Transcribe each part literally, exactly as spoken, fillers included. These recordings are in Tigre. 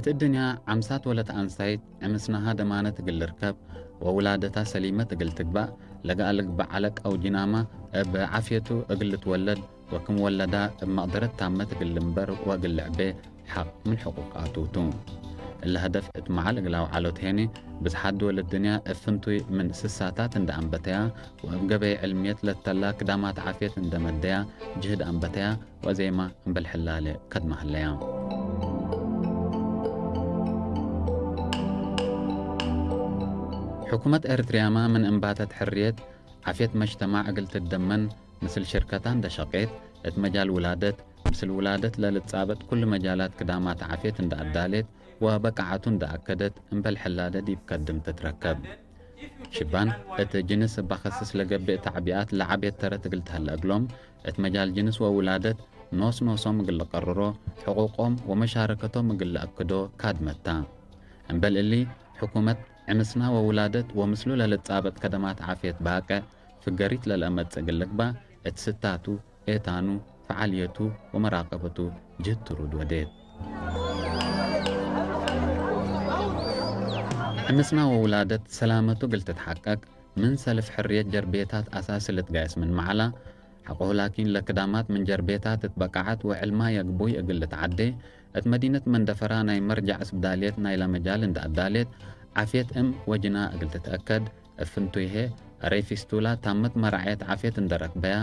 እት እድንያ ዓምሳት ወለት አንሳይት ዕምስናሃ ደማነት እግል ልርከብ ወውላደታ ሰሊመት እግል ትግባእ ለገአ ልግበእ ዐለቅ አው ጅናማ እብ ዓፍየቱ እግል ልትወለድ ወክም ወለዳ እብ መቅደረት ታመት እግል ልንበር ወእግል ልዕቤ ሐቅ ምን ሕቁቃቱ ቱ። እሊ ሀደፍ እት መዓል እግል አውዓሎት ሄኒ፣ ብዝሓት ድወል እድንያ እብ ፍንቱይ ምን ስሳታት እንደ አንበተያ ወእብ ገበይ ዕልምየት ለተላ ክዳማት ዓፍየት እንደ መደያ ጅህድ አንበተያ ወአዜማ እምበል ሕላለ ከድመ ሀለያ። ሕኩመት ኤረትርያመ ምን እንባተት ሕርየት ዓፍየት መጅተማዕ እግል ትደመን ምስል ሽርከታ እንደ ሸቄት፣ እት መጃል ውላደት፣ ምስል ውላደት ለልትጻበጥ ኩሉ መጃላት ክዳማት ዓፍየት እንደ አዳሌት ወበቃዓቱ እንደ አከደት እምበል ሕላለ ዲብ ከድም ትትረከብ። ሽባን እት ጅንስ እብ አከስስ ለገብእ ተዕቢኣት ለዐቤት ተረት እግል ተሀለ እግሎም፣ እት መጃል ጅንስ ወውላደት ኖስ ኖሶም እግል ልቀርሮ፣ ሕቁቆም ወመሻረከቶም እግል ለአክዶ ካድመት ታ። እምበል እሊ፣ ሕኩመት ዕምስና ወውላደት ወምስሉ ለልትጻበጥ ከደማት ዓፍየት ባቅዕ ፍገሪት ለለአመጽእ እግል ልግባእ፣ እት ስታቱ፣ ኤታኑ፣ ፈዓልየቱ ወመራቀበቱ ጅህድ ትሩድ ወዴት። ዕምስና ወውላደት ሰላመቱ እግል ትትሐቀቅ፣ ምን ሰልፍ ሕርየት ጀርቤታት አሳሲ ልትጋየስ ምን መዓላ፣ ሐቆሁ ላኪን ለክዳማት ምን ጀርቤታት እት በቃዐት ወዕልማየ ግቡይ እግል ልትዓዴ፣ እት መዲነት መንደፈራ ናይ መርጃዕ እስብዳልየት ናይላ መጃል እንደ አዳሌት፣ ዓፍየት እም ወጅና እግል ትትአከድ፣ እብ ፍንቱይ ህዬ፣ አረይ ፊስቱላ ታመት መራዕየት ዓፍየት እንደ ረክበያ፣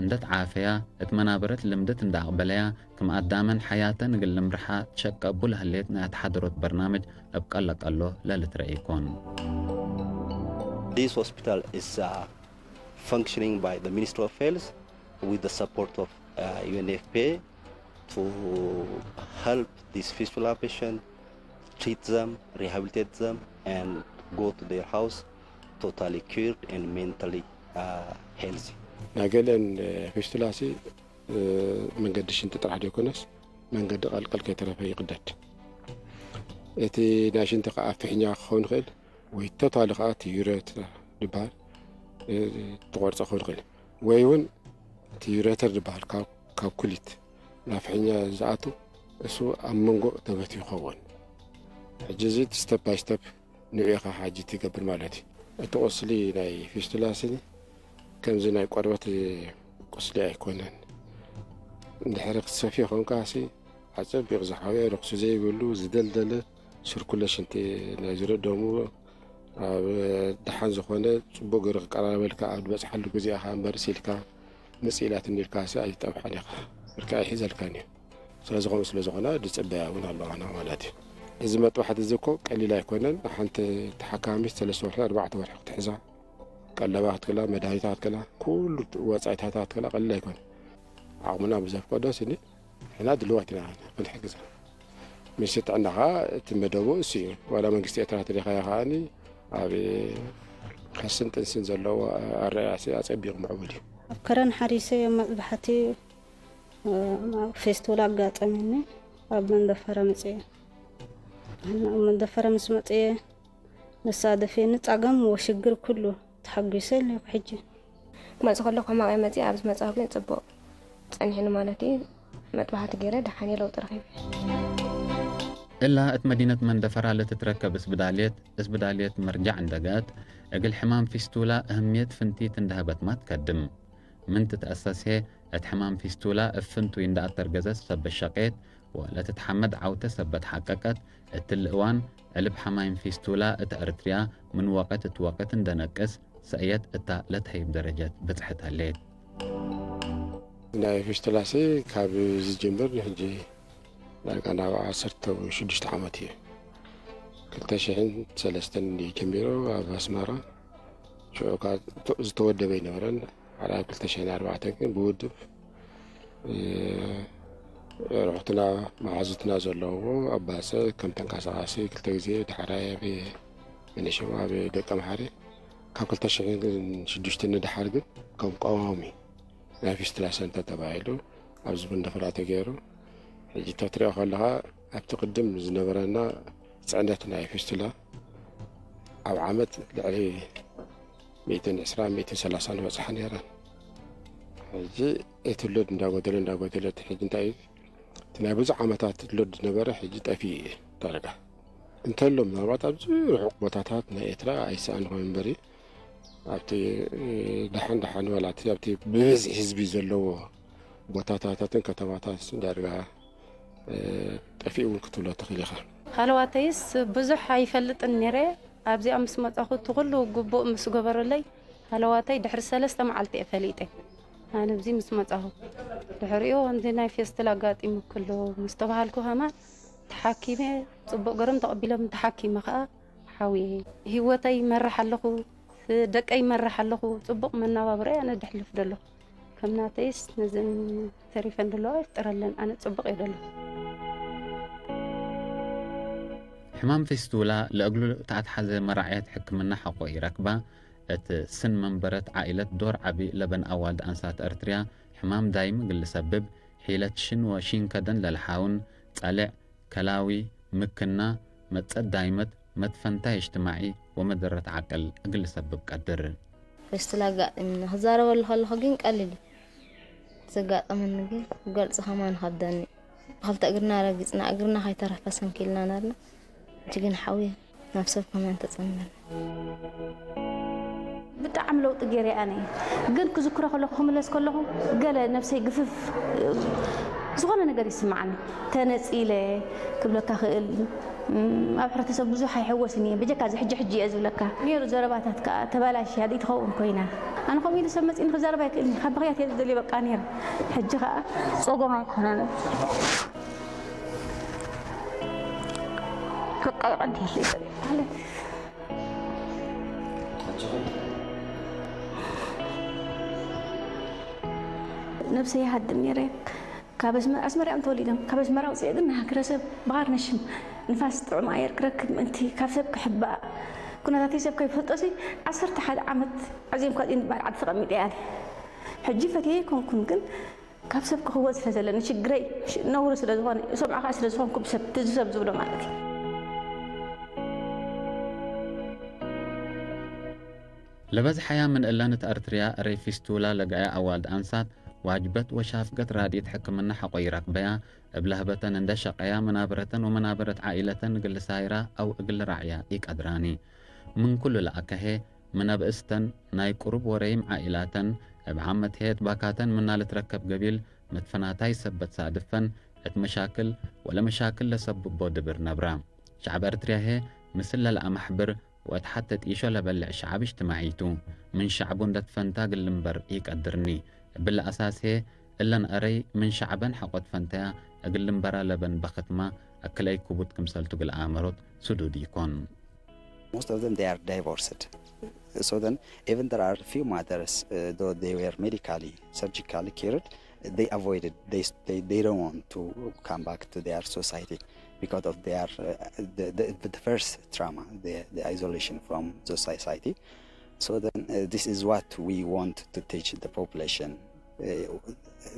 እንደ ተዓፈያ፣ እት መናበረት ልምድት እንደ አቅበለያ፣ ክም አዳመን ሐያተን እግል ልምርሓ ትሸቀ እቡ ለህሌት ናይ አትሓደሮት በርናምጅ እብ ቀለ-ቀሎ ለልትረኤ ኢኮን። This hospital is, uh, functioning by the Ministry of Health with the support of, uh, U N F P A to help these fistula patients, treat them, rehabilitate them, and go to their house totally cured and mentally, uh, healthy. ናይ ገሌን ፊስቱላሲ መንገዲ ሽንቲ ጥራሕ ዘይኮነስ፣ መንገዲ ቀልቀል ከይተረፈ ይቅደድ። እቲ ናይ ሽንቲ ከኣ ፍሕኛ ክኸውን ይኽእል፣ ወይ ቶታሊ ከኣ ቲ ዩሬትራ ዝበሃል፣ እ፣ ተቆርጸ ክኸውን ይኽእል። ወይ እውን እቲ ዩሬተር ዝበሃል ካብ፣ ካብ ኩሊት ናብ ፍሕኛ ዝኣቱ፣ እሱ ኣብ መንጎ ተበትዩ ይኸውን። ሕጂ እዚ ስቴፕ ባይ ስቴፕ ንዑ ኢኻ ሓጂ ትገብር ማለት እዩ። እቲ ቁስሊ ናይ ፊስቱላ ስኒ ከምዚ ናይ ቆርበት ቁስሊ ኣይኮነን። እንድሕሪ ክትሰፍዮ ኮንካ ሲ፣ ኣጸቢቑ ዝሓወየ፣ ርክሱ ዘይብሉ፣ ዝደልደለ፣ ስርኩሌሽን እቲ ናይ ዝርእ ደሙ ኣብ ደሓን ዝኾነ፣ ጽቡቕ ገይሩ ክቀራረበልካ ኣብ ዝበጽሓሉ ግዜ ኢኻ እምበርስ ኢልካ፣ ምጽእ ኢላትኒ ኢልካ ሲ ኣይትጠብሓን ኢኻ። ብርኪ ኣይሕዘልካን እዩ። ስለዚ ከምኡ ስለ ዝኾነ፣ ድጽበያ እውን ኣለዋና ማለት እዩ። እዚ መጥባሕቲ እዚ እኮ ቀሊል ኣይኮነን። ሓንቲ ተሓካሚት ሰለስተ ወርሒ፣ ኣርባዕተ ወርሒ ክትሕዛ፣ ቀለባ ክትክላ፣ መድሃኒታ ክትክላ፣ ኩሉ ወጻኢታታ ክትክላ ቀሊል ኣይኮነን። ዓቕምና ብዘፍቀዶ ስኒ፣ ንሕና ድልዋት ኢና ክንሕግዛ። ሚኒስትሪ ጥዕና ኸኣ እቲ መደቡ እሱ እዩ። ዋላ መንግስቲ ኤርትራ ተደኻያ ከኣኒ፣ ኣብ ሕስን ጥንስን ዘለዎ ኣረኣእያ ሲ ኣጸቢቑ ምዕቡል እዩ። ኣብ ከረን ሓሪሰ መጥባሕቲ ፌስቲቫል ኣጋጠመኒ። ኣብ መንደፈረ መጽየ። ኣብ መንደፈረ ምስ መጽየ፣ መሳደፌኒ ጸገም ወሽግር ኩሉ ተሓጒሰ ኣለኹ ሕጂ። ክመጽእ ከለኹ ሕማቕ እየ መጽየ፣ ኣብ ዝመጽኣሁ ግን ጽቡቕ ጸኒሕኒ ማለት እዩ። መጥባሕቲ ገይረ ደሓን እየ፣ ለውጢ ረኺበ። እላ እት መዲነት መንደፈራ ለትትረከብ እስብዳልየት፣ እስብዳልየት መርጃዕ እንደ ገአት፣ እግል ሕማም ፊስቱላ እህምየት ፍንቲት እንደ ሀበትማ ትከድም። ምን ትትአሰስ ህዬ፣ እት ሕማም ፊስቱላ እብ ፍንቱይ እንደ አተርገዘት ሰበት ሸቄት፣ ወለትትሐመድ ዐውተ ሰበት ሐቀቀት። እትሊ እዋን፣ ዕልብ ሐማይም ፊስቱላ እት ኤረትርያ ምን ወቅት እት ወቅት እንደ ነቅስ፣ ሰእየት እታ ለትሀይብ ደረጀት ብጽሕት ሀሌት። ናይ ፊስቱላ ሲ ካብ ዝጅምር ህጂ ዳርጋ ናብ ዐሰርተ ወሽዱሽተ ዓመት እዩ። ክልተ ሽሕን ሰለስተን እንዲ ጀሚሩ ኣብ ኣስመራ ሽዑ ከኣ ተ-፣ ዝተወደበ ኣይነበረን። ሓደ ኣብ ክልተ ሽሕን ኣርባዕተን ግን ብውድብ፣ እ፣ ኣዕሩኽትና መሓዙትና ዘለውዎ ኣባሰ፣ ከም ተንቀሳቓሲ ክልተ ግዜ፣ ዳሕራይ ኣብ መነሸዋ ኣብ ደቀምሓረ፣ ካብ ክልተ ሽሕን ሽዱሽተን ንደሓር ግን ከም ቀዋሚ ናይ ፊስቱላ ሰንተር ተባሂሉ ኣብዚ መንደፈራ ተገይሩ። ሕጂ ተትሪኦ ከለኻ ኣብቲ ቅድም ዝነበረና ጽዕነት ናይ ፊስቱላ ኣብ ዓመት ልዕሊ ሚእትን ዕስራን ሚእትን ሰላሳን ይበጽሓ ነይረን። ሕጂ እቲ ሎድ እንዳጎደለ እንዳጎደለ፣ እቲ ሕጂ እንታይ እዩ፣ እቲ ናይ ብዙሕ ዓመታት ሎድ ዝነበረ ሕጂ ጠፊኡ እዩ። ዳርጋ እንተሎ ምናልባት ኣብዚ ርሑቅ ቦታታት ናይ ኤርትራ ኣይሰኣንኹ እምበሪ፣ ኣብቲ ደሓን ደሓን ወላቲ ኣብቲ ብብዝሒ ህዝቢ ዘለዎ ቦታታታትን ከተማታት ዳርጋ፣ እ፣ ጠፊኡ እውን ክትብሎ ትኽእል ኢኻ። ሃለዋተይስ ብዙሕ ኣይፈልጥን ነይረ። ኣብዚኣ ምስ መጻኹ እቲ ኩሉ ግቡእ ምስ ገበረለይ፣ ሃለዋተይ ድሕሪ ሰለስተ መዓልቲ እየ ፈሊጠ። ኣነ ኣብዚ ምስ መጻኹ። ድሕሪኡ ከምዚ ናይ ፌስትል ኣጋጢሙኪ ኣሎ ምስ ተባሃልኩ ከማን ተሓኪመ፣ ጽቡቕ ገሮም ተቐቢሎም ተሓኪመ ከኣ ሓውየ። ህይወተይ ይመርሕ ኣለኹ፣ ደቀይ ይመርሕ ኣለኹ፣ ጽቡቕ መነባብሮ ኣነ ደሕልፍ ደለኹ። ከም ናተይስ ነዘን ተሪፈን ደለዋ ይፍጠረለን፣ ኣነ ጽቡቕ እየ ደለኹ። ሕማም ፌስቱላ ለእግሉ ተኣትሓዘ መራዕየት ሕክምና ሐቆ ኢረክባ፣ እት ስን መንበረት ዓኢለት ዶር ዐቢ ለበን አዋልድ አንሳት ኤርትርያ ሕማም ዳይም እግል ልሰብብ፣ ሒለት ሽን ወሺን ከደን ለልሓውን፣ ጸሌዕ፣ ከላዊ፣ ምክና፣ መጸት ዳይመት፣ መትፈንታይ እጅትማዒ ወመደረት ዐቅል እግል ልሰብብ ቀድር። ፌስቱላ አጋጢምኒ። ክዛረበሉ ከለኹ ግን ቀሊል እዩ። ዘጋጠመኒ ግን ክገልጾ ከማን ከብደኒ። ብክልተ እግርና ረጊጽና፣ እግርና ከይተረፈ ሰንኪልና ነርና። እጅ ግን ሓውየ ናብ ሰብ ከማን ተጸንበርና። ብጣዕሚ ለውጢ ገይረ ኣነ። ግን ክዝክሮ ከለኹ፣ ክምለስ ከለኹ፣ ገለ ነብሰይ ግፍፍ፣ ዝኾነ ነገር ይስምዓኒ። ተነጺለ ክብለካ ክእል። እም፣ ኣብ ሕብረተሰብ ብዙሕ ኣይሕወስን እየ። በጀካ እዚ ሕጂ ሕጂ እየ ዝብለካ። ነይሩ ዘረባታት ከኣ ተባላሽያ ደይትኸውን ኮይና። ኣነ ከምኡ ኢሉ ሰብ መጺእኒ ክዛረብ ኣይክእልን። ካብ ብኽያት እየ ዝደልዮ በቃ ነይረ። ሕጂ ከኣ ጸገም ኣይኮነን። በቃ ይቐንት ያለ ይበል ማለት። ነብሰይ ይሃድም ነይረ። ካብ ኣስመ-፣ ኣስመራ እዮም ተወሊዶም። ካብ ኣስመራ ውፅኤ ግን ናይ ሃገረሰብ ብኻር ነሽም ንፋስ ጥዑም ኣየር ክረክብ ምእንቲ ካብ ሰብ ክሕባእ ኩነታተይ ሰብ ከይፈልጦሲ ዓሰርተ ሓደ ዓመት ዓዜምካ ዲን በዓል ዓዲ ተቐሚጠ እየ። ሕጂ ፈትየ ኣይኮንኩን ግን ካብ ሰብ ክኽወል ስለ ዘለኒ ሽግረይ ሽ-፣ ነውሪ ስለ ዝኾነ እሰምዖ ከኣ ስለ ዝኾንኩ ብሰብ ትዝ ሰብ ዝብሎ ማለት እዩ። ለበዝሐያ ምን እለን እት አርትርያ እሬ ፊስቱላ ለገአያ አዋልድ አንሳት ዋጅበት ወሻፍገት ራድኢት ሕክምና ሐቆ ኢረክበያ፣ እብ ለህበተን እንዴ ሸቀያ መናብረተን ወመናብረት ዓኢለተን እግል ልሳይራ አው እግል ልራዕያ ኢቀድራኒ። ምን ኩሉ ለአከሄ፣ ምን አብእስተን ናይ ቅሩብ ወረይም ዓኢላተን እብ ዓመት ህዬ እት ባካተን ምና ልትረከብ ገቢል መትፈናታይ ሰበት ሳድፈን እት መሻክል ወለመሻክል ለሰብቦ ድብር ነብራ። ሸዐብ አርትርያ ህዬ ምስል ለለአመሕብር ወእት ሐቴ ጢሾ ለበልዕ ሸዐብ እጅትማዒ ቱ። ምን ሸዕቡ እንዴ ትፈንታ እግል ልንበር ኢቀድርኒ። እብሊ አሳስ ህዬ እለን አረይ ምን ሸዐበን ሐቆ ትፈንተያ እግል ልንበራ ለበን በክትማ አክለይ ክቡድ ክምሰልቱ እግል አመሮት ስዱድ ኢኮን። Most of them, they are divorced. So then, even there are few mothers, uh, though they were medically, surgically cured, they avoided, they, they, they don't want to come back to their society because of their, uh, the, the, the first trauma, the, the isolation from the society. So then, uh, this is what we want to teach the population, uh,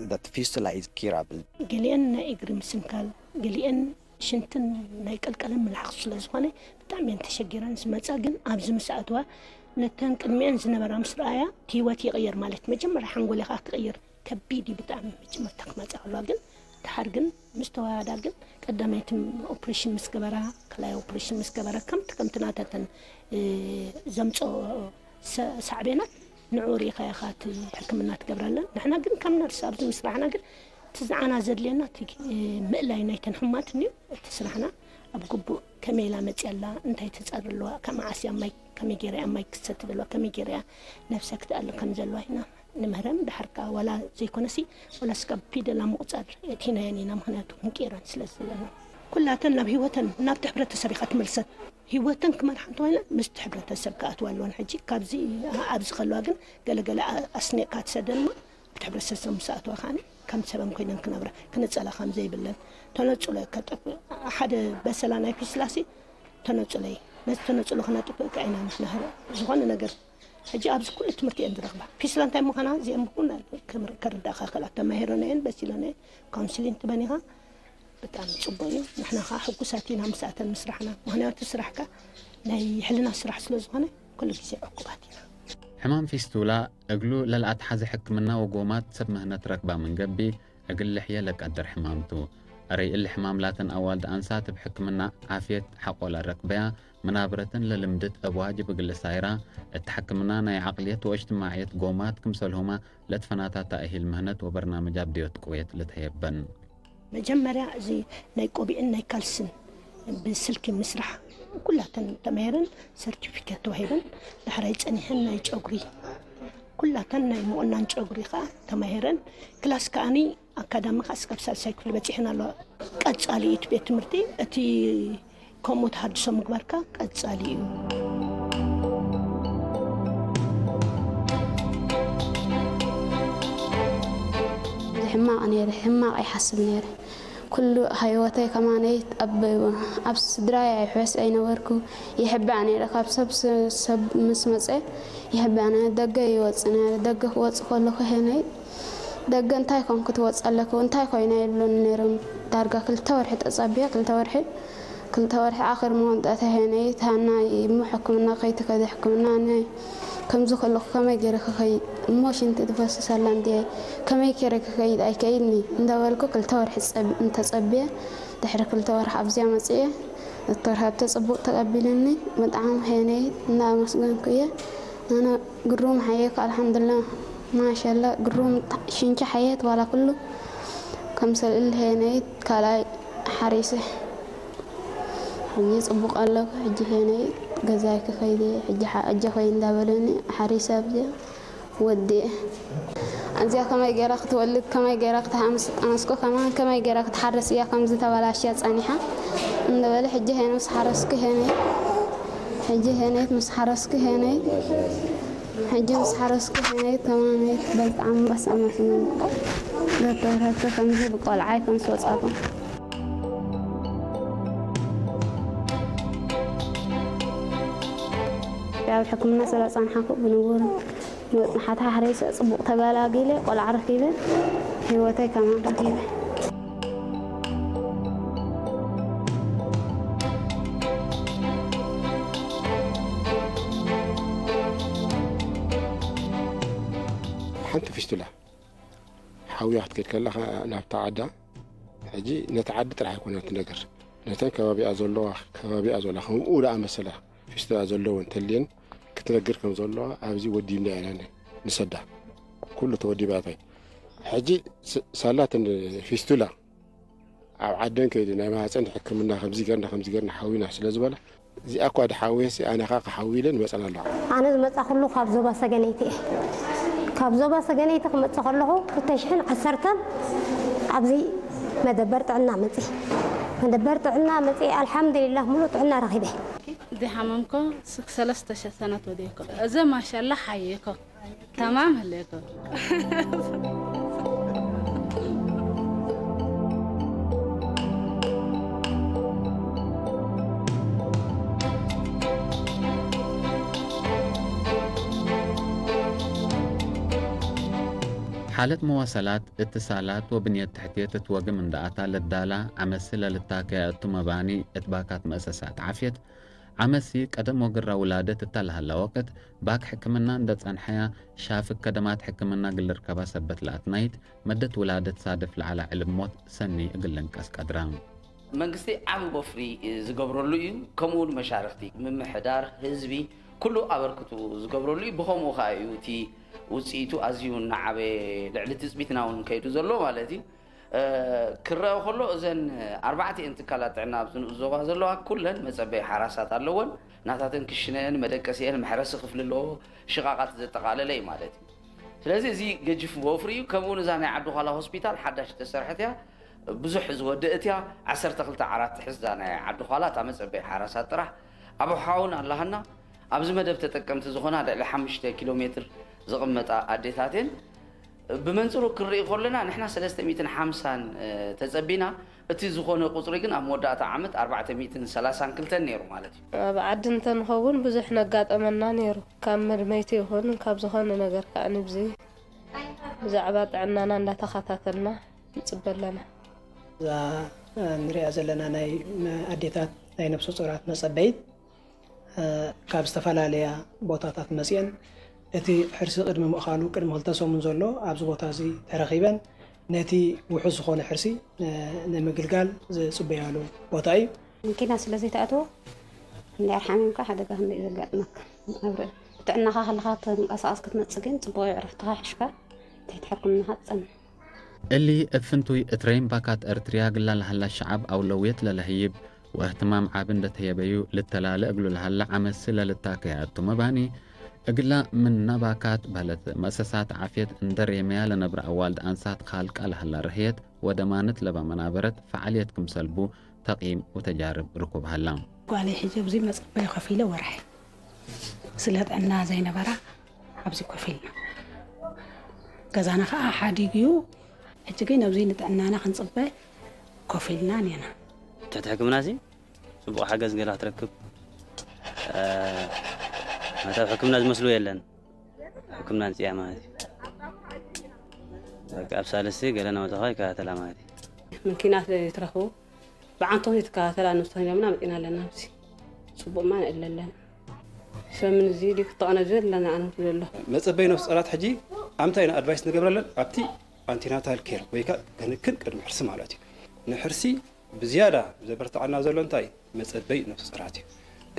that fistula is curable. ገሊአን ናይ እግሪ ምስንካል፣ ገሊአን ሽንትን ናይ ቀልቀለን ምልሓቕ ስለ ዝኾነ ብጣዕሚ እየን ተሸጊረን ዝመጻ። ግን ኣብዚ ምስ ኣትዋ ነተን ቅድሚአን ዝነበራ ምስ ረኣያ እቲ ህይወት ይቕየር ማለት መጀመርያ ሓንጎል ኢኻ ክቕይር ከቢድ እዩ ብጣዕሚ መጀመርታ ክመጻ ከለዋ። ግን ደሓር ግን ምስ ተዋሃዳ ግን ቀዳማይትም ኦፕሬሽን ምስ ገበራ፣ ካልኣይ ኦፕሬሽን ምስ ገበራ ከምቲ ከምቲ ናተተን፣ እ፣ ዘምጽኦ ሰ-፣ ሳዕቤናት ንዑ ርኢኻ ኢኻ እቲ ሕክምና ትገብረለን። ንሕና ግን ከም ነርስ ኣብዚ ምስራሕና ግን እቲ ዝዓና ዘድልየና እቲ፣ እ፣ ምእላይ ናይተን ሕማት እንድዩ። እቲ ስራሕና ኣብ ግቡእ ከመይ ኢላ መጽያ ኣላ፣ እንታይ ትጸሪ ኣለዋ፣ ካብ መዓስ እያ ማይ፣ ከመይ ገይራ እያ ማይ ክሰትድ ኣለዋ፣ ከመይ ገይራ እያ ነብሰ ክትኣሊ ከም ዘለዋ ኢና ንምህረን። ደሓር ከኣ ዋላ ዘይኮነሲ፣ ዋላ ስጋብ ፊደላ ምቑጻር የእቲናየን ኢና፣ ምኽንያቱ ክንቅይረን ስለ ዘለና። ኩላተን ናብ ህይወተን፣ ናብቲ ሕብረተሰብ ኢኻ ትመልሰን። ህይወተን ክመርሓ እንተኾይነ፣ ምስቲ ሕብረተሰብ ክኣትዋ ኣለወን። ሕጂ ካብዚ ኣብዚ ከለዋ ግን፣ ገለገለ ኣ-፣ ኣስኒቕካ ትሰደን እሞ፣ እቲ ሕብረተሰብ ምስ ኣተዋ ከኣ ከም ሰበን ኮይነን ክነብራ፣ ክነጸላ ከም ዘይብለን፣ ተነጽሎ ከጠፍ-፣ ሓደ በሰላ ናይ ፊስላሲ ተነጽሎ እዩ። ነዚ ተነጽሎ ክነጥፍእ ከኣ ኢና ንሕና ዝኾነ ነገር፣ ሕጂ ኣብዚ ኩሉ ትምህርቲ እየን ዝረኽባ። ፊስላ እንታይ ምዃና እዚአን ብኩሉ ክም-፣ ከርዳእካ ክእላ። ተማሂረን እየን፣ በሲለን እየን፣ ካውንስሊን ትበን ኢኻ። ብጣዕሚ ጽቡቕ እዩ። ንሕና ከኣ ሕጉሳት ኢና ምስኣተን ምስራሕና። ምኽንያቱ ስራሕካ ናይ ሕልና ስራሕ ስለ ዝኾነ ኩሉ ግዜ ዕቁባት ኢና። ሕማም ፊስቱላ እግሉ ለልአትሐዘ ሕክምና ወጎማት ሰብ ምህነት ረክባ ምን ገብእ፣ እግል ልሕየ ለቀድር ሕማም ቱ። እረይ እሊ ሕማም ላተን አዋልድ አንሳት እብ ሕክምና ዓፍየት ሐቆ ለአረክበያ፣ መናብረተን ለልምድት እብ ዋጅብ እግል ልሳይራ፣ እት ሕክምና ናይ ዐቅልየት ወእጅትማዕየት ጎማት ክምሰልሁመ ለትፈናታ ተእሂል ምህነት ወበርናምጃት ብድዮት ቅዌት ልትሀየበን። መጀመርያ እዚ ናይ ቆቢዕን ናይ ካልስን ብስልኪ ምስራሕ ኩላተን ተማሂረን ሰርቲፊኬት ተዋሂበን፣ ዳሕራይ ጸኒሐን ናይ ጨጉሪ ኩላተን ናይ ምቁናን ጨጉሪ ከኣ ተማሂረን፣ ክላስ ከኣኒ አካዳሚ ከኣ እስከ ሳልሳይ ክፍሊ በጺሐን ኣለዋ። ቀጻሊ እዩ እቲ ቤት ትምህርቲ፣ እቲ ከምኡ ተሃድሶ ምግባርካ ቀጻሊ እዩ። ሕማቕ ነይረ፣ ሕማቕ ይሓስብ ነይረ። ኩሉ ህይወተይ ከማነይ ኣብ፣ ኣብ ስድራይ ኣይሕወስ ኣይነበርኩ። ይሕባእ ነይረ፣ ካብ ሰብ፣ ሰብ ምስ መጸ ይሕባእ ነይረ። ደገ ይወጽእ ነይረ። ደገ ክወጽእ ከለኹ ሄነይ ደገ እንታይ ኮንኩ ትወጽእ ኣለኩ፣ እንታይ ኮይነ ይብሉኒ ነይሮም። ዳርጋ ክልተ ወርሒ ተጸብየ፣ ክልተ ወርሒ፣ ክልተ ወርሒ ኣኽር መወንጠተ ሄነይ፣ ታና እሞ ሕክምና ከይትከደ ሕክምና ናይ ከምዚ ከለኹ ከመይ ገይረ ክኸይድ እሞ ሽንቲ ትፈስስ ኣላ እንድየ፣ ከመይ ገይረ ክኸይድ ኣይከይድኒ እንዳበልኩ ክልተ ወርሒ ጸብ-፣ እንተጸብየ፣ ድሕሪ ክልተ ወርሒ ኣብዚኣ መጽየ። ዶክተር ሃብተ ጽቡቅ ተቀቢሉኒ፣ ብጣዕሚ ሄነይት እንዳኣመስገንኩ እየ። ኣነ ግሩም ሓየት፣ ኣልሓምዱሊላህ፣ ማሻላ፣ ግሩም ሽንቺ ሓየት፣ ዋላ ኩሉ ከምሰል እሊ ሄነይት ካልኣይ ሓሪሰ። ሕጂ ጽቡቅ ኣለኩ። ሕጂ ሄነይት ገዛይ ክኸይድ እየ። ሕጂ ሓ-፣ እጀ ኸይድ እንዳበለኒ ሓሪሰ ኣብዚኣ። ወዴ፣ እዚኣ ከመይ ገይራ ክትወልድ፣ ከመይ ገይራ ክትሃምስ ጠነስኩ፣ ከማን ከመይ ገይራ ክትሓርስ እያ ከምዚ ተበላሽያ ጸኒሓ እንደ በለ፣ ሕጂ ሄነ ምስ ሓረስኩ ሄነ፣ ሕጂ ሄነይት ምስ ሓረስኩ ሄነይት፣ ሕጂ ምስ ሓረስኩ ሄነይት፣ ከማነይት በልጣም በስ ኣመስግን። ዶክተር ሀብተ ከምዚ ብቆልዓይ ከምስ ወጻኹ። ያው ሕክምና ስለ ጸንሓኩ ብንቡር መጽናሓት ሓሬሰ ጽቡቅ ተገላጊለ፣ ቆልዓ ረኪበ፣ ህይወተይ ከማን ረኪበ። ሓንቲ ፊስቱላ ሓውያ ክትከድ ከላ ናብታ ዓዳ፣ ሕጂ ነቲ ዓዲ ጥራሕ ኣይኮነን ትነግር፣ ነተን ከባቢኣ ዘለዋ፣ ከባቢኣ ዘለዋ ከምኡ ደኣ መሰላ ፊስቱላ ዘለወን ተልየን ክትነግር ከም ዘለዋ ኣብዚ ወዲብና ኢና ንሰዳ። ኩሉ ተወዲባታይ። ሕጂ ስ-፣ ሳላትን ፊስቱላ ኣብ ዓደን ከይደ ናይ ማህፀን ሕክምና ከምዚ ገርና፣ ከምዚ ገርና ሓዊና ስለ ዝበላ፣ እዚኣ እኳ ድሓውየሲ ኣነ ኸኣ ክሓዊ ኢለ ንመጸና ኣለኹ። ኣነ ዝመጻኹሉ ካብ ዞባ ሰገነይቲ እየ። ካብ ዞባ ሰገነይቲ ክመጽእ ከለኹ ክልተ ሽሕን ዓሰርተን ኣብዚ መደበር ጥዕና መጽእ። መደበር ጥዕና መጽእ፣ ኣልሓምዱሊላህ፣ ሙሉእ ጥዕና ረኺበ። ድሓመምኮ ስክ ሰለስተ ሸ-፣ ሰነት ወዴኮ። እዘ ማሻላ ሓየኮ። ተማም ህሌኮ። ሓለት መዋሰላት፣ እትሳላት ወብንየት ተሕትየት እት ወግም እንደ ኣታ ለዳላ፣ ዐመሲ ለልታከያ እቱ መባኒ እት ባካት መእሰሳት ዓፍየት፣ ዐመሲ ቀደም ወግራ ውላደት እተ ለሀላ ወቅት፣ ባክ ሕክምና እንደ ጸንሐያ፣ ሻፍግ ከደማት ሕክምና እግል ልርከባ ሰበት ለአትናይት፣ መደት ውላደት ሳድፍ ለዐለ ዕልም ሞት ሰኒ እግል ልንቀስ ቀድራ። መንግስቲ ዓቢ ወፍሪ ዝገብረሉ እዩ። ከምኡውን መሻርክቲ፣ ምምሕዳር፣ ህዝቢ፣ ኩሉ ኣበርክቱ ዝገብረሉ እዩ። ብኸምኡ ከኣ እዩ እቲ ውጽኢቱ ኣዝዩ እናዓበየ ልዕሊ ትጽቢትና እውን ከይዱ ዘሎ ማለት እዩ። እ፣ ክረአ ከሎ እዘን ኣርባዕቲኤን ትካላት ጥዕና ኣብዚ ንኡስ ዞባ ዘለዋ ኩለን መጸበይ ሓራሳት ኣለወን። ናታተን ክሽነአን፣ መደቀሲአን፣ መሕረሲ ክፍሊ ኣለዎ፣ ሽቓቓት ዘጠቓለለ እዩ ማለት እዩ። ስለዚ እዚ ገጅፍ ወፍሪ እዩ። ከምኡውን እዛ ናይ ዓዲ ዃላ ሆስፒታል ሓዳሽ እተሰርሐት እያ፣ ብዙሕ ዝወደአት እያ። ዓሰርተ ክልተ ዓራት ትሕዝ እዛ ናይ ዓዲ ዃላ፣ እታ መጸበይ ሓራሳት ጥራሕ። ኣብ ሓውን ኣለሃና። ኣብዚ መደብ ተጠቀምቲ ዝኾና ልዕሊ ሓሙሽተ ኪሎ ሜትር ዝቕመጣ ኣዴታት እየን። ብመንጽሩ ክንርኢ ከለና፣ ንሕና ሰለስተ ሚእትን ሓምሳን፣ እ፣ ተጸቢና፣ እቲ ዝኾነ ቁጽሪ ግን ኣብ መወዳእታ ዓመት ኣርባዕተ ሚእትን ሰላሳን ክልተን ነይሩ ማለት እዩ። ኣብ ዓዲ እንተንኸውን ብዙሕ ነጋጠመና ነይሩ። ካብ መድመይቲ ይኹን ካብ ዝኾነ ነገር ከኣ ንብዚ ብዛዕባ ጥዕናና እንዳተኸታተልና ንጽበ ኣለና። እዛ፣ እ፣ ንሪኣ ዘለና ናይ መ-፣ ኣዴታት ናይ ነብሰ ጾራት መጸበይት፣ እ፣ ካብ ዝተፈላለያ ቦታታት መጽየን፣ እቲ ሕርሲ ቅድሚ ምእኻሉ ቅድሚ ክልተ ሰሙን ዘሎ ኣብዚ ቦታ እዚ ተረኺበን፣ ነቲ ውሑስ ዝኾነ ሕርሲ፣ እ፣ ንምግልጋል ዝጽበያሉ ቦታ እዩ። መኪና ስለ ዘይተኣትዎ፣ እንድሕር ሓሚምካ ሓደጋ ክንደይ ዘጋጥመካ። ኣብ ር-፣ ጥዕናኻ ከለኻ ተንቀሳቐስ ክትመጽእ ግን ጽቡቕ እዩ። ዕረፍትኻ ሒሽካ ትሕት ሕክምናኻ ትጸንሕ። እሊ እብ ፍንቱይ እት ረይን ባካት ኤርትርያ እግላ ለሀላ ሸዐብ አውለውየት ለለህይብ ወእህትማም ዐቢ እንዴ ተህየበዩ ልተላለ እግሉ ለሀላ ዐመሲ ለልታከየ አቱ መባኒ፣ እግላ ምነ ባካት በህለት መእሰሳት ዓፍየት እንዴ ሬመያ ለነብረ አዋልድ አንሳት ካልቃ ለሀላ ርህየት ወደማነት ለበ መናበረት ፈዓልየት ክምሰል ቡ ተቅይም ወተጃርብ ርኩብ ሀላ። ጓለይ ሕጂ ኣብዚ መጸበዩ ከፊለ ወርሐ ስለ ጥዕና ዘይነበራ ኣብዚ ኮፍ ኢልና። ገዛና ከኣ ሓዲግ እዩ። ሕጂ ግን ኣብዚ ንጥዕናና ክንጽበ ኮፍ ኢልና ኔና። ትሕቲ ሕክምናሲ ጽቡቕ ሓገዝ ገለ ክትረክብ፣ እ፣ ማለት ኣብ ሕክምና ዝመስሉ የለን። ሕክምና ንጽያ ማለት እዩ። በቃ ኣብ ሳልስቲ ገለ ናውታኻ ይከታተላ ማለት እዩ። መኪናት ይትረኽቡ፣ ብዓንቶም ይትከታተላ ንብቶም ኢሎምና መጺና ኣለና። ኣብዚ ጽቡቕማ ንእለለን። ሰምን እዚ ዲ ክተቐነጀ ኣለና ኣነ ትብሎ። መጸበይ ነፍስ ጸራት ሕጂ ኣምታይ ንኣድቫይስ ንገብረለን ኣብቲ ኣንቲናታል ኬር ወይ ከ ክንክን ቅድሚ ሕርሲ ማለት እዩ። ንሕርሲ ብዝያዳ ዘበርትዓና ዘሎ እንታይ? መጸበይ ነፍስ ጸራት እዩ።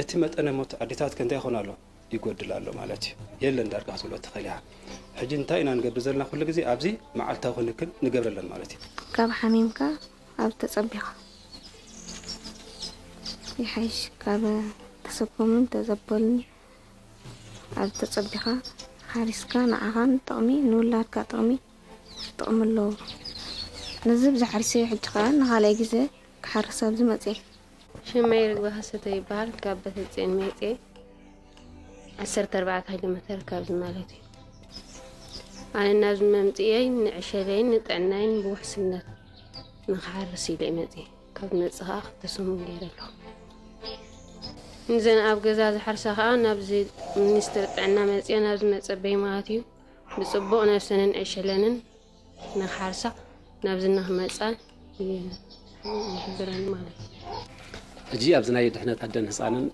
እቲ መጠነ ሞት ኣዴታት ከ እንታይ ይኾን ኣሎ? ይጎድል ኣሎ ማለት እዩ። የለን ዳርጋ ክትብሎ ትኽእል ኢኻ። ሕጂ እንታይ ኢና ንገብር ዘለና? ኩሉ ግዜ ኣብዚ መዓልታዊ ክንክን ንገብረለን ማለት እዩ። ካብ ሓሚምካ ኣብ ተጸቢኻ ይሓይሽ፣ ካብ ተሰኮምን ተዘበልን ኣብ ተጸቢኻ ሓሪስካ ንዓኻን ጥቕሚ ንውላድካ ጥቕሚ ጥቕሚ ኣለዎ። ነዚ ብዝሓርሰዮ ሕጂ ከኣ ንኻልኣይ ግዜ ክሓርስ ኣብዚ መጽኤ። ሽመይ ርግበ ከሰተ ይበሃል። ካብ ቤተጽዮን መጽኤ ዐሰርተ ኣርባዕተ ኪሎ ሜተር ካብዚ ማለት እዩ። ኣነ ናብዚ መምጽኤይ ንዕሸለይን ንጥዕናይን ብውሕስነት ንክሓርስ ኢለ መጽኤ። ካብ መጽእ ከኣ ክልተ ሰሙን ገይረ ኣለኹ። ንዘን ኣብ ገዛ ዝሓርሳ ከኣ ናብዚ ሚኒስትሪ ጥዕና መጽኤ ናብዚ መጸበይ ማለት እዩ። ብጽቡቕ ነብሰንን ዕሸለንን ንክሓርሳ ናብዚ ንክመጻ ይሕብረን ማለት እዩ። ሕጂ ኣብዚ ናይ ድሕነት ኣደን ህጻንን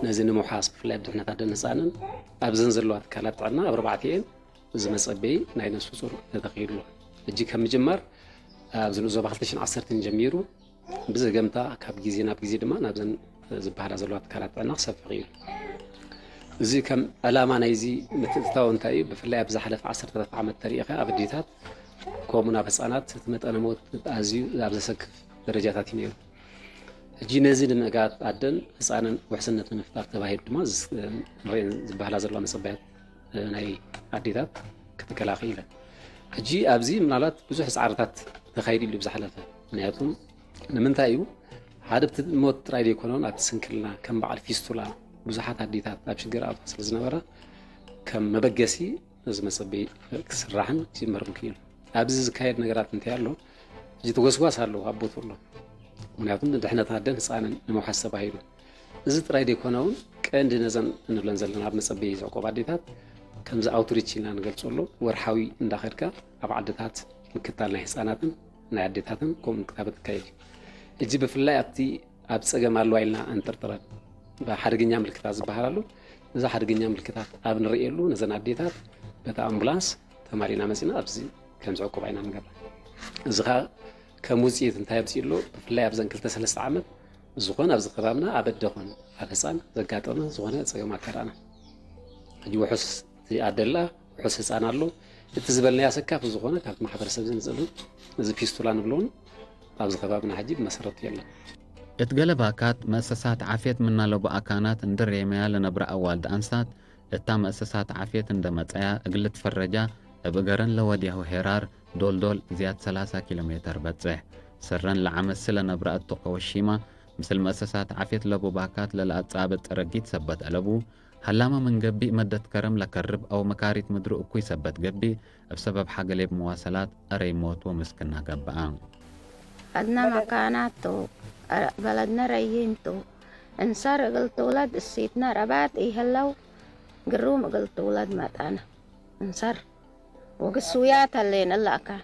ነዚ ንምውሓስ ብፍላይ ኣብ ድሕነት ኣደን ህጻንን ኣብዘን ዘለዋ ትካላት ጥዕና ኣብ ኣርባዕቲኤን እዚ መጸበዪ ናይ ነፍሲ ጡር ተተኺሉ። ሕጂ ከም ምጅማር ኣብዚ ንኡስ ዞባ ክልተ ሽሕን ዓሰርተን ጀሚሩ ብዘገምታ ካብ ግዜ ናብ ግዜ ድማ ናብዘን ዝበሃላ ዘለዋ ትካላት ጥዕና ክሰፍሕ እዩ። እዚ ከም ዕላማ ናይዚ ምትእትታው እንታይ እዩ? ብፍላይ ኣብ ዝሓለፈ ዓሰርተታት ዓመት ተሪኢኻ ኣብ ኣዴታት ከምኡውን ኣብ ህጻናት እቲ መጠነ ሞት ኣዝዩ ኣብ ዘሰክፍ ደረጃታት እዩ ነይሩ። ሕጂ ነዚ ንምእጋድ ኣደን ህጻንን ውሕስነት ንምፍጣር ተባሂሉ ድማ ዝ-፣ ንሪኤን ዝበሃላ ዘለዋ መጸበያት ናይ ኣዴታት ክትከላኸል ኢለን። ሕጂ ኣብዚ ምናልባት ብዙሕ ጻዕርታት ተኻይዱ ኢሉ ብዝሓለፈ። ምክንያቱም ንምንታይ እዩ? ሓደ ኣብቲ ሞት ጥራይ ዘይኮነውን ኣብቲ ስንክልና ከም በዓል ፊስቱላ ብዙሓት ኣዴታት ኣብ ሽግር ኣትዋ ስለ ዝነበራ ከም መበገሲ እዚ መጸበዪ ክስራሕን ክጅመርን ክኢሉ። ኣብዚ ዝካየድ ነገራት እንታይ ኣሎ? ሕጂ ተጎስጓስ ኣለዎ ኣብ ቦትኡ ኣሎ። ምክንያቱም ንድሕነት ኣደን ህጻንን ንምውሓስ ተባሂሉ። እዚ ጥራይ ዘይኮነ እውን ቀንዲ ነዘን እንብለን ዘለና ኣብ መጸበዪ ዝዕቆባ ኣዴታት ከምዚ ኣውትሪች ኢልና ንገልጾ ኣሎ። ወርሓዊ እንዳኸድካ ኣብ ዓድታት ምክታል ናይ ህጻናትን ናይ ኣዴታትን ከምኡ ምክታበት ይካየድ እዩ። ሕጂ ብፍላይ ኣብቲ ኣብ ጸገም ኣለዋ ኢልና እንጥርጥረን ሓደገኛ ምልክታት ዝበሃል ኣሎ። እዚ ሓደገኛ ምልክታት ኣብ ንርእየሉ ነዘን ኣዴታት በቲ ኣምቡላንስ ተማሊእና መጺና ኣብዚ ከም ዝዕቆባ ኢና ንገብራ። እዚ ኸኣ ከም ውጽኢት እንታይ ኣምጺኡ ኣሎ? ብፍላይ ኣብዘን ክልተ ሰለስተ ዓመት ዝኾነ ኣብዚ ከባብና ኣብ ኣደ ኾነ ኣብ ህጻን ዘጋጠመ ዝኾነ ጸገማት ኣይረኣናን። ሕጂ ውሑስ ኣደ ኣላ፣ ውሑስ ህጻን ኣሎ። እቲ ዝበልናዮ ኣሰካፊ ዝኾነ ካብቲ ማሕበረሰብ ዝመጽእ እውን እዚ ፊስቱላ ንብሎ እውን ኣብዚ ከባብና ሕጂ ብመሰረቱ የለን። እት ገሌ ባካት መእሰሳት ዓፍየት ምነ ለቡ ኣካናት እንዴ ሬመያ ለነብረ ኣዋልድ አንሳት፣ እታ መእሰሳት ዓፍየት እንዴ መጽአያ እግል ልትፈረጃ እብ እገረን ለወድያሁ ሄራር ዶልዶል ዝያድ ሰላሳ ኪሎ ሜተር በጽሕ። ሰረን ለዐመሲ ለነብረ እቱ ከወሺማ፣ ምስል መእሰሳት ዓፍየት ለቡ ባካት ለለአጻብጥ ረጊት ሰበት አለቡ፣ ሀላመ ምን ገብእ መደት ከረም ለከርብ አው መካሪት ምድሩ እኩይ ሰበት ገብእ፣ እብ ሰበብ ሐገሌብ መዋሰላት አረይ ሞት ወምስክና ገብአ። ዐድነ መካናት ቱ፣ በለድነ ረዪም ቱ። እንሰር እግል ትውለድ እሲትነ ረባት ኢህለው፣ ግሩም እግል ትውለድ መጠነ። እንሰር ወግሱያት ሀሌን እለ አካን።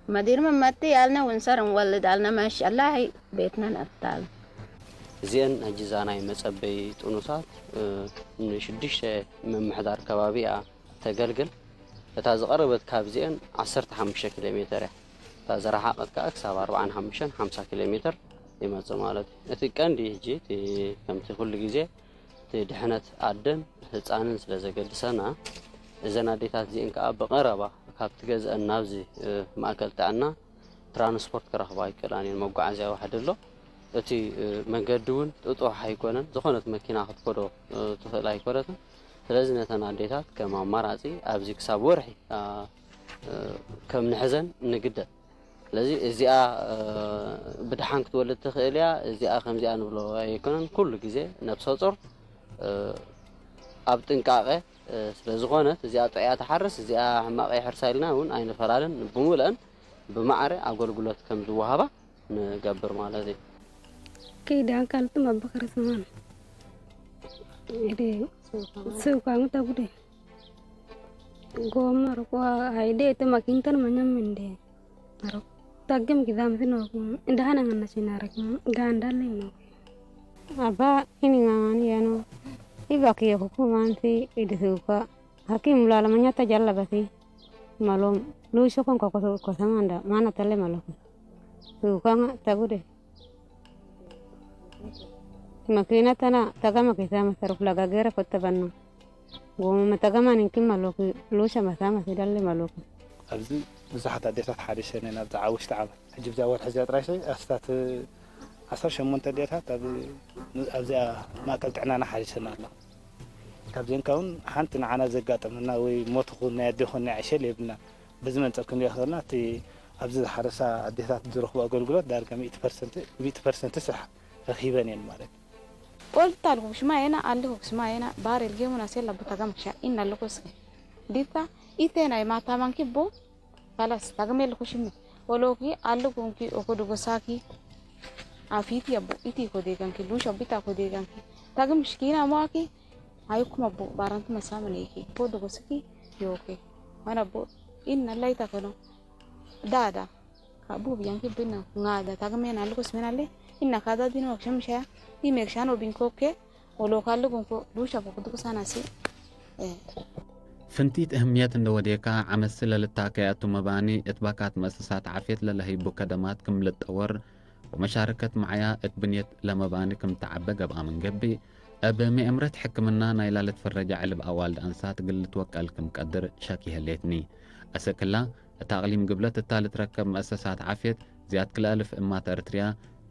መዲር ምን መቲ አልነ ወእንሰር እንወልድ አልነ ማሻአላህ ቤትነ ነአታል። እዚአን ህጂ ዛናይ መጸበይ ጥኑሳት፣ እ፣ ምን ሽዱሽተ ምምሕዳር ከባቢኣ ተገልግል። እታ ዝቀረበት ካብዚአን ዐሰርተ ሐሙሽተ ኪሎ ሜተር እያ። ዘረሓ ቀት ከኣ ክሳብ አርበዓን ሐምሽን ሐምሳ ኪሎ ሜትር ይመጽእ ማለት እዩ። እቲ ቀንዲ ህጂ እቲ ከምቲ ኩሉ ግዜ እቲ ድሕነት ኣደን ህጻንን ስለ ዘገድሰና፣ እዘን ኣዴታት እዚአን ከኣ ብቀረባ ካብቲ ገዝአን ናብዚ፣ እ፣ ማእከል ጥዕና ትራንስፖርት ክረኽባ ኣይክእላን እየን። መጓዓዝያ ዋሕድ ኣሎ። እቲ፣ እ፣ መንገዲ እውን ጥጡሕ ኣይኮነን። ዝኾነት መኪና ክትከዶ፣ እ፣ ትኽእል ኣይኮነትን። ስለዚ ነተን ኣዴታት ከም ኣማራጺ ኣብዚ ክሳብ ወርሒ፣ አ፣ እ፣ ከም ንሕዘን ንግደድ። ስለዚ እዚኣ፣ እ፣ ብደሓን ክትወልድ ትኽእል እያ፣ እዚኣ ከምዚኣ ንብሎ ኣይኮነን። ኩሉ ግዜ ነብሰ ጡር፣ እ፣ ኣብ ጥንቃቄ፣ እ፣ ስለ ዝኾነት እዚኣ ጥዑያ ትሓርስ፣ እዚኣ ሕማቕ የሕርሳ ኢልና እውን ኣይንፈላለን። ብሙልአን ብማዕረ ኣገልግሎት ከም ዝወሃባ ንገብር ማለት እዩ። ኪዳን ካልትም ኣበ ክርስማን እዴ ስኳሙ ተጉዴ ጎመ ርቆ አይዴ እት መኪንተን መኘም እንዴ አሮ ታግም ጊዛምት ነው። እንደሃነ ነሽና ረክ ጋንዳል ነው። አባ ኢኒ ማማኒ ያኖ ኢባክ የኩኩ ማንቲ ኢድስውካ ሐኪም ላለመኛ ተጀለበቲ መሎም ሉሾኮን ኮኮሰማንዳ ማና ተለ መለኩ ስውካን ተጉዴ መኪነተና ተገመ ኬሳመ ተሩፍ ለጋጌረ ኮተበና። ጎመ መተገማን እንኪ መሎኪ ሉሸ መሳመ ፊደል መሎኪ። ኣብዚ ብዙሓት ኣዴታት ሓሪሰን እየን፣ ኣብዚ ዓውሽቲ ዓመት። ሕጂ ብዛ ወርሒ እዚኣ ጥራይ ሸይ ኣስታት ዓሰርተ ሸሞንተ ኣዴታት ኣብ፣ ኣብዚኣ ማእከል ጥዕናና ሓሪሰን ኣለዋ። ካብዚአን ከውን ሓንቲ ንዓና ዘጋጠመና ወይ ሞት ይኹን ናይ ኣዴ ይኹን ናይ ዕሸል የብልናን። በዚ መንጸር ክንሪኦ ከለና፣ እቲ ኣብዚ ዝሓረሳ ኣዴታት ዝረኽቦ ኣገልግሎት ዳርጋ ሚእቲ ፐርሰንት፣ ሚእቲ ፐርሰንት ስራሕ ረኺበን እየን ማለት እዩ። ኦልታል ኩብሽማ የና፣ አሊ ኩብሽማ የና፣ ባር ኤልጌሙን አሴል ለቡ ተገምሻ፣ ኢነ አሊ ኩስኪ። ዲታ፣ ኢቴ ናይ ማታማንኪ ቦ፣ ካላስ፣ ተገሜ ልኩሽሚ። ወሎኪ፣ አሊ ጉንኪ፣ ኦኮ ዱጎሳኪ፣ አፊቲ አቦ፣ ኢቲ ኮ ዴጋንኪ፣ ሉሽ አቢታ ኮ ዴጋንኪ። ተገምሽኪና ሞአኪ፣ አይኩም አቦ፣ ባራንቲ መሳመን ኤኪ፣ ቦ ዱጎስኪ፣ ዮኬ። ወነ አቦ፣ ኢነ ላይታ ከኖ፣ ዳዳ። ከአቡ ብያንኪ ብነ፣ ŋዳ፣ ታግሜን አልኩስ ምን አለ፣ ኢነ ካዳ ዲኖ ወክሸምሸያ፣ ኢሜክሻን ወቢንኮኬ፣ ወሎካል ጉንኮ፣ ሉሻ ፈኩድኩ ሳናሲ፣ እ። ፍንቲት እህምየት እንደ ወዴካ፣ ዐመሲ ለልታከየ እቱ መባኒ፣ እት ባካት መእሰሳት ዓፍየት ለለህይቡ ከደማት ክም ልትጠወር፣ ወመሻረከት መዓያ እት ብንየት ለመባኒ ክም ተዐበ ገብአ ምን ገብእ፣ እብ ምእምረት ሕክምና ናይላ ልትፈረጀ ዕልብ አዋልድ አንሳት እግል ልትወቀል ክም ቀድር ሸኪ ህሌትኒ። አሰክላ፣ እት አቅሊም ግብለት እታ ልትረከብ መአሰሳት ዓፍየት፣ ዝያድ ክልኤ አልፍ እማት ኤረትርያ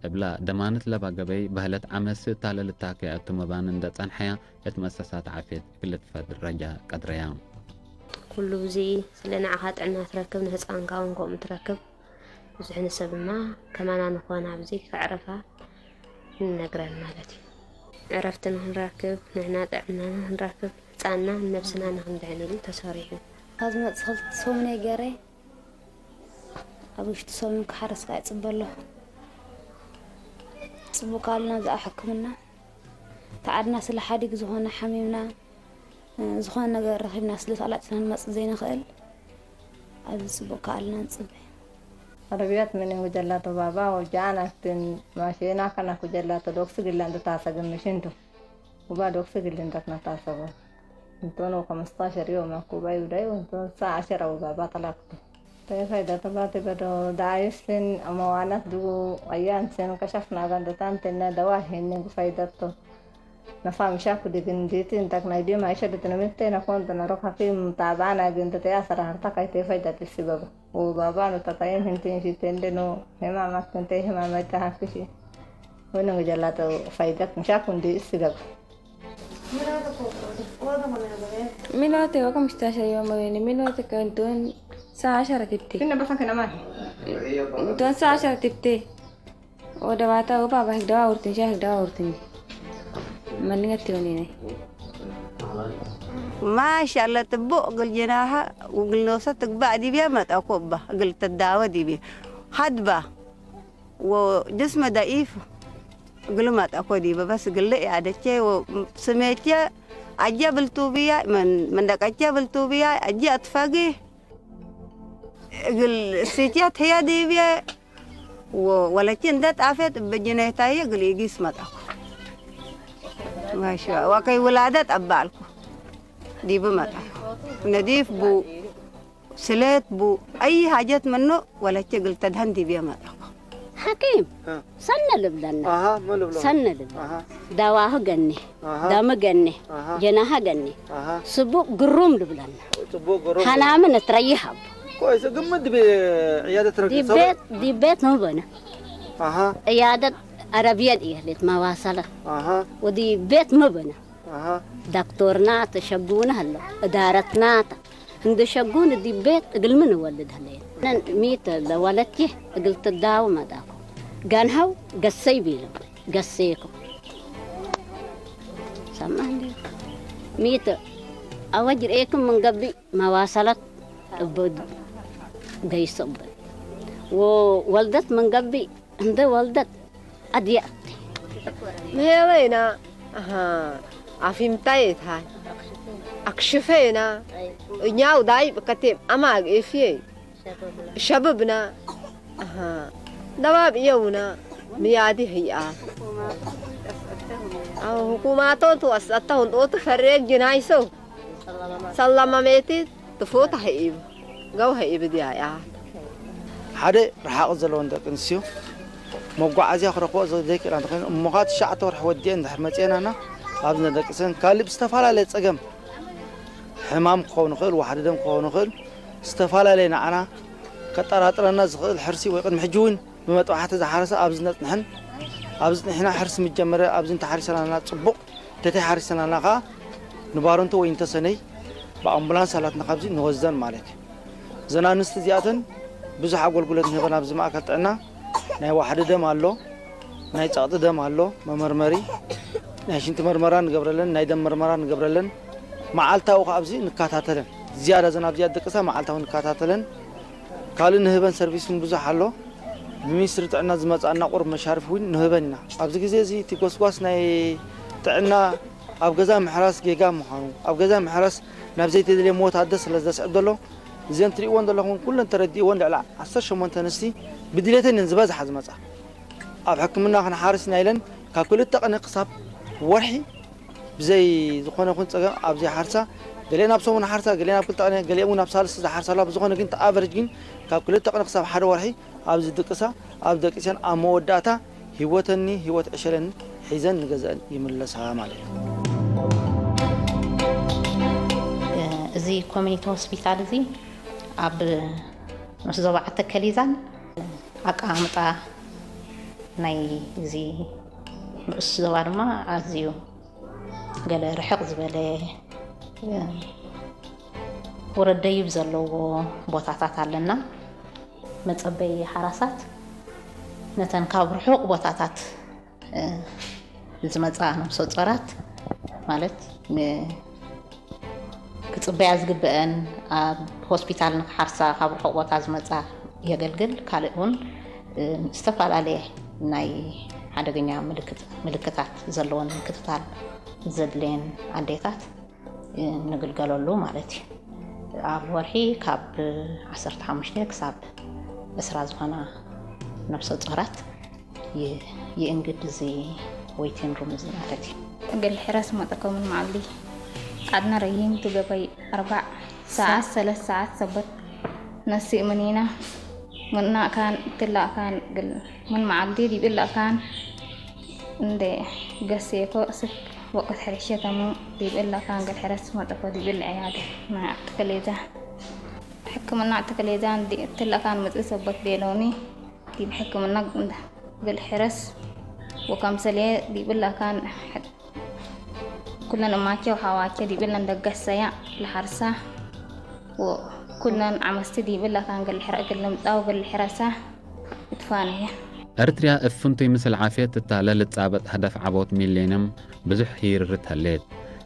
እብላ ደማነት ለባ ገበይ በህለት ዐመሲ እታ ለልታከየ እቱ መባኒ እንደ ጸንሐያ፣ እት መአሰሳት ዓፍየት እግል ልትፈረጃ ቀድረያ። ኩሉ ብዝኢ፣ ስለ ንዓኻ ጥዕና ትረክብ፣ ንህጻንካ እውን ከምኡ ትረክብ። ብዙሕ ንሰብማ ከማና ንኾና ብዚ ከዕረፋ ንነግረን ማለት እዩ። ዕረፍቲ ንክንረክብ፣ ንሕና ጥዕናና ክንረክብ፣ ህጻንና ነብስና ንክንድሕን ኢሉ ተሰሪሑ። ካብ ዝመጽእ ክልተ ሰሙን ገይረ ኣብ ውሽጢ ሰሙን ክሓረስ ከኣ ይጽበ ኣለኹ። ጽቡቅ ካልእና ብዛዕባ ሕክምና፣ ተዓድና ስለ ሓዲግ ዝኾነ ሓሚምና፣ እ፣ ዝኾነ ነገር ረኺብና ስለ ተላጢፍና ንመጽእ ዘይንኽእል፣ ኣብዚ ጽቡቅ ካልእና ንጽበ። عربيات من جلاته بابا وجانا في ماشينا كنا كجلاته دوكس قلنا دتاسا قمشنتو. وبا دوكس قلنا دتنا تاسا. انتون وخمستاشر يوم كوبا يوداي وانتون الساعة عشرة وبابا طلقته. طيب فايدة طبعا تبدو دايس سن أموانات دو أيام سن كشفنا قد تانتنا دواهن فايدته. Nafa mishaku digin diti intak nai dima isha diti namite nakon tana rok hakim tabana gin tete asara harta kai te faida tisi baba. O baba no tatayin hintin shi tende no hema mak tente hema mai ta hakishi. Wena ngajala to faida mishaku ndi isi gaba. Min wate waka mustashar yom wene min wate kan tun sa ashara tipte. Inna basa kana mai. Tun sa ashara tipte. ወደ ባታ ወባባ ህግደዋ ውርትን ሻ ህግደዋ ውርትን መንገት ይሆኔነ ማሻአላ ጥቡቅ እግል ጅናሐ ወእግል ኖሰ ትግባእ ዲብያ መጣኩ እባ እግል ትዳወ ዲብያ ሀድባ ወጅስመ ደኢፍ እግል መጣኮ ዲበ በስ እግል ያደቼ ወስሜቼ አጀ ብልቱብያ መንደቀቼ ብልቱብያ አጀ አትፈጊ እግል እሲቼት ህየ ዲብየ ወ-፣ ወለቺ እንደ ጣፌት እብ ጅኔታዬ እግል ኢጊስ መጣኩ። ማሻ፣ ወከይ ውላደት አባልኩ ዲብ መጣኩ። ነዲፍ ቡ፣ ስሌት ቡ፣ አይ ሐጀት ምኑ ወለቼ እግል ተድሀን ዲብዬ መጽአኮ። ሐኪም፣ አ። ሰነ ልብለነ። አሃ፣ ምን ልብሎ? ሰነ ልብለ። አሃ። ዳዋሁ ገኔ፣ አሃ። ደም ገኔ፣ አሃ። ጀናሃ ገኔ። አሃ። ስቡቅ ግሩም ልብለነ። ስቡቅ ግሩም። ሐናምን እትረይሕ አቡ። ኮይስ፣ ግምት ዲብ ዕያደት ረግጥ ዲብ ሰው? ቤት፣ ዲብ ቤት ምን በነ? አሃ። ዕያደት አረብየት ኢህሌት መዋሰለት። አሃ። ወዲብ ቤት ምን በነ? አሃ። ዳክቶርናተ ሸጉነ ሀለ፣ እዳረትናተ እንደ ሸጉን ዲብ ቤት እግል ምን እወልድ ሀለየን። ነን ሚተ ለወለትዬ እግል ትዳው መጣኩ። ገንሀው ገሰይ ቢልም ገሴኩ። ሰማህ እንዴ? ሚተ አወጅ ርኤክም ምን ገብእ መዋሰለት እብ ገይሶ እብ ወወልደት ምን ገብእ እንደ ወልደት አድያት። ምህወይና፣ አሃ፣ አፊምታይ እታይ። አክሽፈይና። እኛው ዳይ በከቴም አማግ ኤፍዬ። ሸብብና፣ አሃ፣ ደባብ እየውና፣ ምያዲ ህይአ። አዎ፣ ሁኩማቶን ትወስአተሁን ጦቱ ፈሬግ ጅናይሶ። ሰለመ ሜቲት ትፎት ሀይብ፣ ገው ሀይብ ዲያያ። ሐደ ረሓቅ ዘለወን ደቂ እንስዮ መጓዓዝያ ክረክቦ ዘይክእላ እንተኾይኑ፣ እሞኻ ትሽዓተ ወርሒ ወዲአን እንድሕር መጽኤናና፣ ኣብዚ ነደቅሰን ካልእ ብዝተፈላለየ ጸገም፣ ሕማም ክኸውን ይኽእል፣ ዋሕዲ ደም ክኸውን ይኽእል፣ ዝተፈላለየ ንዓና ከጠራጥረና ዝኽእል ሕርሲ ወይ ቅድሚ ሕጂ እውን ብመጥባሕቲ ዝሓረሰ ኣብዚ ነጽንሐን፣ ኣብዚ ጽኒሕና ሕርሲ ምጀመረ፣ ኣብዚ እንተሓሪሰናና ጽቡቕ፣ ተተይ ሓሪሰናና ከኣ ንባረንቶ ወይ እንተ ሰነይ ብኣምቡላንስ ኣላትና ካብዚ ንወስደን ማለት እዩ። እዘን ኣንስቲ እዚኣተን ብዙሕ ኣገልግሎት ንህበን ኣብዚ ማእከል ጥዕና። ናይ ዋሕዲ ደም ኣሎ፣ ናይ ጸቕጢ ደም ኣሎ፣ መመርመሪ፣ ናይ ሽንቲ መርመራ ንገብረለን፣ ናይ ደም መርመራ ንገብረለን። መዓልታዊ ከኣ ኣብዚ ንከታተለን። ዝያዳ እዘን ኣብዚኣ ዝድቅሳ መዓልታዊ ንከታተለን። ካልእ ንህበን ሰርቪስ እውን ብዙሕ ኣሎ። ብሚኒስትሪ ጥዕና ዝመጽኣና ቁሩብ መሻርፍ እውን ንህበን ኢና። ኣብዚ ግዜ እዚ እቲ ጎስጓስ ናይ ጥዕና ኣብ ገዛ ምሕራስ ጌጋ ምዃኑ፣ ኣብ ገዛ ምሕራስ ናብ ዘይተደልየ ሞት ኣደ ስለ ዘስዕብ ዘሎ፣ እዘን ትርእይወን ዘለኹም ኩለን ተረዲእወን ልዕሊ ዓሰርተ ሸሞንተ ኣንስቲ ብድሌተን እየን ዝበዝሓ ዝመጻ። ኣብ ሕክምና ክንሓርስ ኢና ኢለን ካብ ክልተ ቅነ ክሳብ ወርሒ ብዘይ ዝኾነ ይኹን ጸገም ኣብ ዘይሓርሳ፣ ገሌን ኣብ ሰሙን ሓርሳ፣ ገሌን ኣብ ክልተ ቅነ፣ ገሌን እውን ኣብ ሳልስቲ ዝሓርሳ ኣለዋ። ብዝኾነ ግን እቲ ኣቨሬጅ ግን ካብ ክልተ ቅነ ክሳብ ሓደ ወርሒ ኣብዚ ድቅሳ፣ ኣብ ደቂሰን ኣብ መወዳእታ ህይወተኒ ህይወት ዕሸለን ሒዘን ንገዝአን ይምለሳ ማለት እዩ። እዚ ኮሚኒቲ ሆስፒታል እዚ ኣብ ንኡስ ዞባ ዓተከሊዛን ኣቀማምጣ ናይ እዚ ንኡስ ዞባ ድማ ኣዝዩ ገለ ርሕቕ ዝበለ፣ እ፣ ወረድ ደይብ ዘለዎ ቦታታት ኣለና። መጸበይ ሓራሳት ነተን ካብ ርሑቕ ቦታታት፣ እ፣ ዝመጻ ነፍሰ ጾራት ማለት ን-፣ ክጽበያ ዝግበአን ኣብ ሆስፒታል ንክሓርሳ ካብ ርሑቕ ቦታ ዝመጻ የገልግል። ካልእ እውን፣ እ፣ ዝተፈላለየ ናይ ሓደገኛ ምልክት-፣ ምልክታት ዘለወን ምክትታል ዘድልየን ኣዴታት፣ እ፣ ንግልገለሉ ማለት እዩ። ኣብ ወርሒ ካብ ዓሰርተ ሓሙሽተ ክሳብ ዕስራ ዝኾና ነፍሰ ጾራት ይ-፣ ይእንግድ እዚ ዌይቲንግ ሩም እዚ ማለት እዩ። እግል ሕረስ መጠኮ ምን መዓልዲ ቃድነ ረሂም ቱ ገበይ አርባዕ ሰዓት ሰለስ ሰዓት ሰበት ነስእ ምኒና ምንና ካን ትላ ካን እግል ምን መዓልዲ ዲብ እላ ካን እንዴ ገሴኮ እስክ ወቅት ሕርሸ ተሙ ዲብ እላ ካን እግል ሕረስ መጠኮ ዲብ እለ ዕያደ ናይ አትከሌዛ ሕክምና አትከሌዛ እንዴ ትላ ካን ምጽእ ሰበት ቤሎኒ። ዲብ ሕክምና እግል ሕረስ ወከምሰልዬ ዲብ እለ አካን ኩለን እማቼ ወሐዋቼ ዲብ እለን ደገሰያ ለሐርሳ ወኩለን ዐመስቲ ዲብ እለ አካን እግል ሕረ-፣ እግል ልምጻ ወእግል ልሕረሳ እትፋነየ። ኤረትርያ እብ ፍንቱይ ምስል ዓፍየት ትታለ ልትጻበጥ ሀደፍ ዐቦት ሚሌንየም ብዙሕ ሂርርት ህሌት።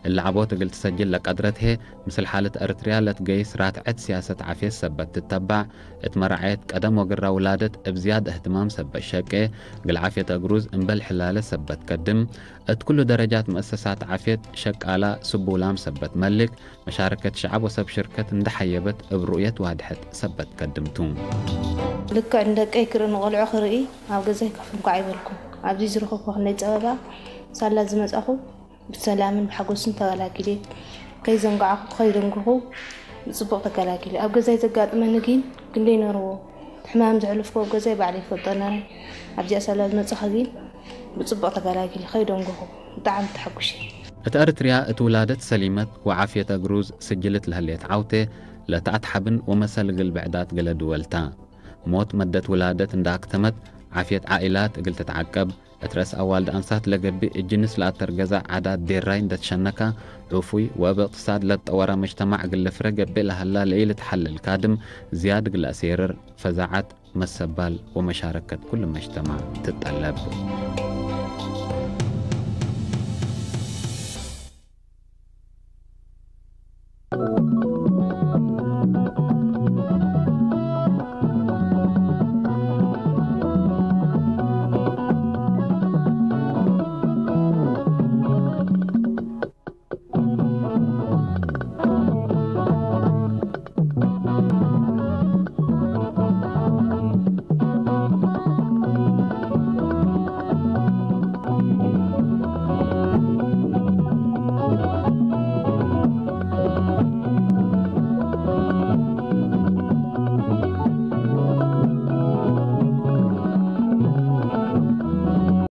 እለ ዐቦት እግል ትሰጅል ለቀድረት ህዬ፣ ምስል ሓለት ኤረትርያ ለትገይስ ራትዐት ሲያሰት ዓፍየት ሰበት ትተባዕ፣ እት መራዐየት ቀደም ወግረ ውላደት እብ ዝያድ እህትማም ሰበት ሸቄ፣ እግል ዓፍየት አግሩዝ እምበል ሕላለ ሰበት ከድም፣ እት ኩሉ ደረጃት መአሰሳት ዓፍየት ሸቃላ ስቡላም ሰበት መልክ፣ መሻረከት ሸዐብ ወሰብ ሽርከት እንዴ ሐየበት እብ ሩእየት ዋድሐት ሰበት ከድም ቱ። ልክዕ እንዴ ቀይ ክርኢ ንቆልዖ ክርኢ፣ ኣብ ገዛይ ከፍ እንኳዕ ኣይበልኩ። ኣብዚ ዝረኸብኩ ክንደይ ጸበባ ሳላ ዝመጻኹ፣ ብሰላምን ብሐጎስን ተገላጊሌ፣ ከይዘንጋዕኩ፣ ከይደንገኹ፣ ጽቡቕ ተገላጊለ። ኣብ ገዛይ ዘጋጥመኒ ግን ግንደይ ነርዎ ሕማም ዘሕለፍኩ ኣብ ገዛይ ባዕለይ ይፈልጦ ነረ። ኣብዚኣ ሳላ ዝመጽእካ ግን ብጽቡቕ ተገላጊለ። ከይደንጎኹ ብጣዕሚ ተሐጉሼ። እት ኤርትርያ እት ውላደት ሰሊመት ወዓፍየት እግሩዝ ስጅልት ለህሌት ዓውቴ ለተአትሓብን ወመሰል እግል ብዕዳት ገሌ ድወል ታ። ሞት መደት ውላደት እንደ አክተመት፣ ዓፍየት ዓኢላት እግል ትትዓቀብ፣ እት ረአስ አዋልድ አንሳት ለገብእ እብ ጅንስ ለአተርገዘ ዓዳት ዴራይ እንደ ትሸነካ፣ ዑፉይ ወእብ እቅትሳድ ለትጠወረ መጅተማዕ እግል ልፍረ ገብእ ለሀላ ለኢልትሐለል ካድም ዝያድ እግል አሴርር፣ ፈዛዐት፣ መሰባል ወመሻረከት ኩሉ መጅተማዕ ትጠለብ።